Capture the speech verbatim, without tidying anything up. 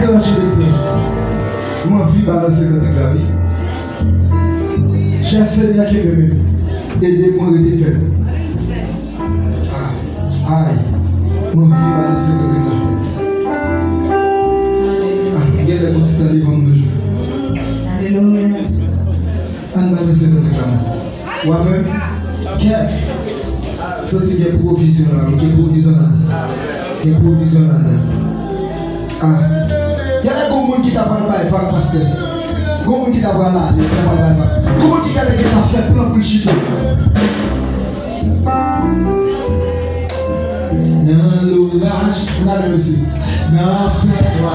Anchibeskans. Mwen anvi balanse kantik la, wi. Chè Senyè, kenbe men m. Ede mwen rete fèm. Ay, ay. Mwen anvi balanse kantik la. Ah, genlè gon ti tan devan m toujou. Alelouya. Ann balanse kantik la, non. W a fè m? Kè. Santi gen pwovizyon la, wi, gen pwovizyon la. Gen pwovizyon la, la. Ah. Genlè gon moun ki ta pral bay vag, pastè. Gon moun ki ta pral ale, ki ta pral bay vag. Gon moun ki genlè gentan fè plan pou l chita. Nan loraj, nan mesye. Nan fènwa.